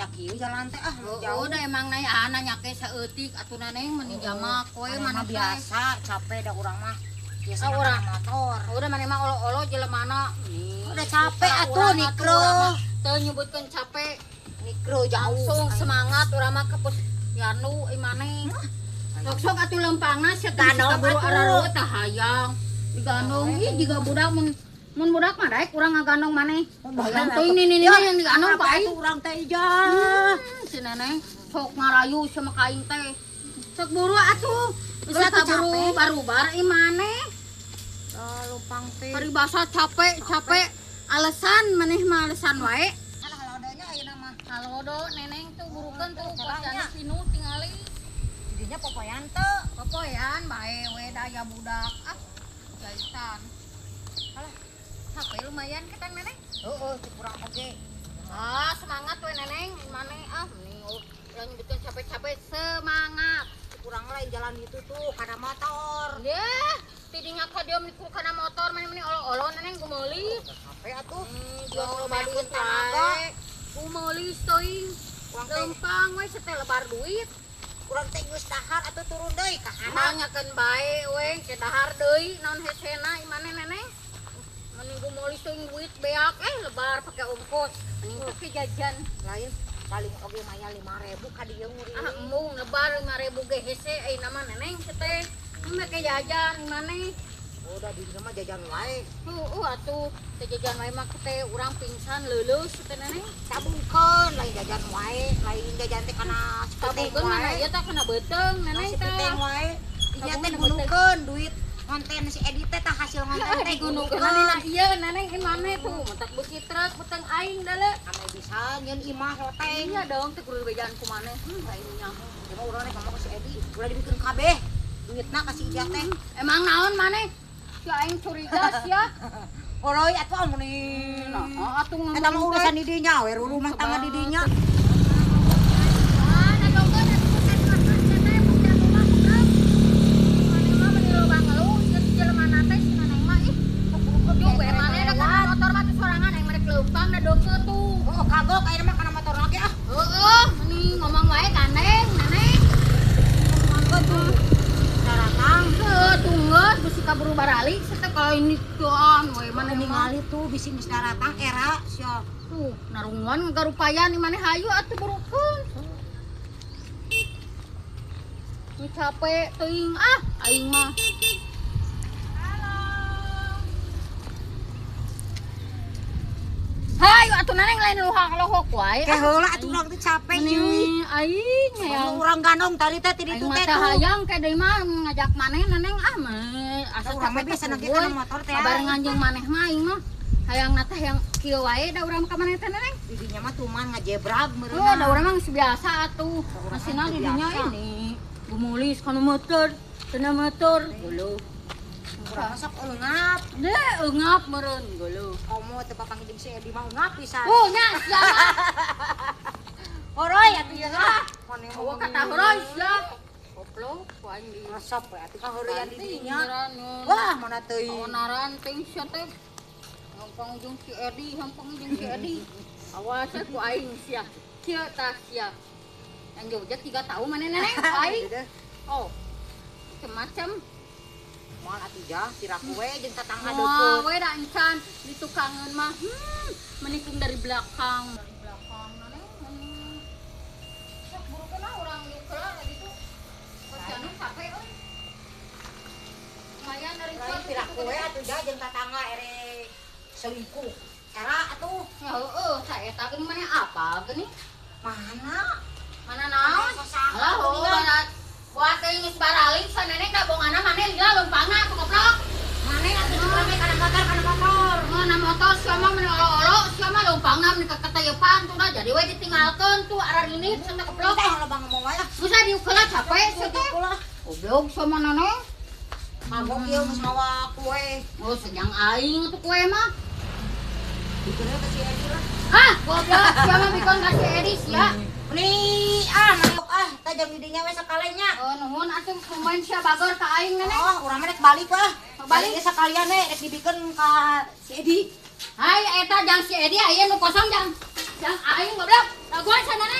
Nanjak kieu jalan teh ah jauh. Udah emang nanya ke saeutik atuh neneng meni jamak koe mana biasa capek da urang mah. Biasa urang motor. Udah maneh mah olo-olo jelemana. Udah capek atuh nikro. Teu nyebutkeun capek. Nikro jauh. Langsung semangat urang mah ke Posyandu maneh. Sok-sok atuh lempangna sia teh kaburu arareueuh tah hayang. Digandong ih jiga budak mun mun budak mah daek urang ngagandong maneh. Hayang teuing nini yang digandong ka aing. Urang teh ijah. Si neneng sok ngarayu sama ka aing teh. Sok buru atuh. Bisa kaburu barubar ieu maneh. Lempang teh. Paribasa capek, capek. Alasan maneh mah alasan wae. Alah halodonya ayeuna mah. Halodo neneng tuh burukeun tuh posyandu pinuh tingali. Jadinya popoyan teu. Popoyan bae we daya budak. Ah, jaitan. Alah, capek lumayan ketang neneng. Heeh, cek urang oge. Ah, semangat we neneng, maneh ah mending ulah nyebutkeun capek-capek semangat. Cek urang lain jalan itu tuh kana motor. Yeh, tidinya ka dieu meni kana motor maneh meni olo-olo neneng gumeuli. Capek atuh. Jual loba duit wae. Gumeuli teuing. Lempang we setel lebar duit. Urang teh geus dahar atuh turun deui ka handap. Nanyakeun bae we ke dahar deui naon hesena maneh neneng. Mending gumeuli teuing duit beak lebar pake ongkos. Mending pake jajan. Lain paling oge maya 5.000 ka dieu nguri. Ah embung lebar 5.000 ge hese ayeuna mah neneng teh. Make jajan maneh. Udah di mah jajan wae. Heeh atuh teh jajan wae mah teh urang pingsan leuleus teh neneng. Tabungkeun lain jajan wae, lain jajan teh kana tabungkeun mana ieu teh kana beuteung neneng teh. Beuteung wae. Ieu teh digunukeun duit konten si Edi teh tah hasil konten teh digunukeun dina ieu neneng ieu maneh tuh mentak beuki truk beuteung aing dale. Ame bisa nyeun imah loteng. Iya dong teh kudu bejaan ku maneh. Aing nyaho. Ieu mah urang rek ngomong ke si Edi, ulah dibikeun kabeh. Duitna ka si Ijah teh. Emang naon maneh? Si aing curiga sia. Oloy atuh meni. Nah, atuh ngomong. Eta mah urusan di dinya we, rumah tangga di dinya. Ah, nadongkeun atuh teh posyandu mah kukrep. Maneh mah meni loba ngeluh, sieun jelemana teh si neneng mah ih. Yo we maneh da kana motor mah teh sorangan aing mah rek leumpang nadongkeun tuh. Oh, kagok ayeuna mah kana motor lagi ah. Heeh, meni ngomong wae gandeng neneng. Ngomongkeun tuh. Daratang. Heuh, tunggeus bisi kaburu baralik teh kalau ini tuan we maneh ningali tuh bisi geus daratang era sia. Tuh, narunguan ngagarupayan maneh hayu atuh burukeun. Ini capek teuing ah aing mah. Halo. Hayu atuh neneng lain luhak lohok wae. Ke heula atuh urang teh capek cuy. Aing hayang urang gandong tadi teh ti ditu teh. Aing mah hayang ke deui mah ngajak maneh neneng ah mah asa urang mah bisa nage kana motor teh. Barengan jeung maneh mah aing mah hayang na teh yang kieu wae da urang ka maneh teh neneng. Di dinya mah tuman ngajebrag meureun. Oh, da urang mah geus biasa atuh. Masina di dinya ini gumulis kana motor, kana motor. Geuleuh. Urang sok eungap. Deh, eungap meureun geuleuh. Komo teu papanggih jeung si Edi mah eungap pisan. Oh, nya sia mah. Horoy atuh ieu lah. Oh, kata horoy sia. Goblok ku aing di resep we atuh kaheureyan di dinya. Wah, mana teuing. Onaran teuing sia teh. Hampang jeung si Edi, hampang jeung si Edi. Awas ku aing sia. Kieu tah sia. Yang Jogja 3 tahun maneh neneng aing. Oh. Macam-macam. Moal atuh jah, piraku we jeung tatangga deukeut. Moal we da encan di tukangeun mah. Menikung dari belakang. Dari belakang neneng. Sok burukeun lah urang ieu heula da ditu. Posyandu capek euy. Lumayan dari piraku we atuh jah jeung tatangga ere selingkuh. Era atuh. Ya heueuh, saeta geuning maneh apa geuning? Mana? Mana naon? Alah heueuh barat. Buat teh geus baralik saneneng da bongana maneh lila leumpangna atuh goblok. Maneh atuh urang ge kana motor, kana motor. Kana motor sia mah meni olo-olo, sia mah leumpangna meni kakatayepan tuh da jadi we ditinggalkeun tuh ararinit sia teh goblok. Teh loba ngomong wae ah. Geus diukeula capek sia teh. Goblok sia mah neneng. Mabok ieu geus mawa kue. Oh, sejang aing atuh kue mah. Dikeun ka si Edi lah. Ah, goblok sia mah bikeun ka si Edi sia. Meni ah mabok ah tah jang di dinya we sakalenya. Oh, nuhun atuh lumayan sia bageur ka aing neneng. Oh, urang mah rek balik ah. Balik sakalian we rek dibikeun ka si Edi. Hai eta jang si Edi aya nu kosong jang. Jang aing goblok. Dagoan sana.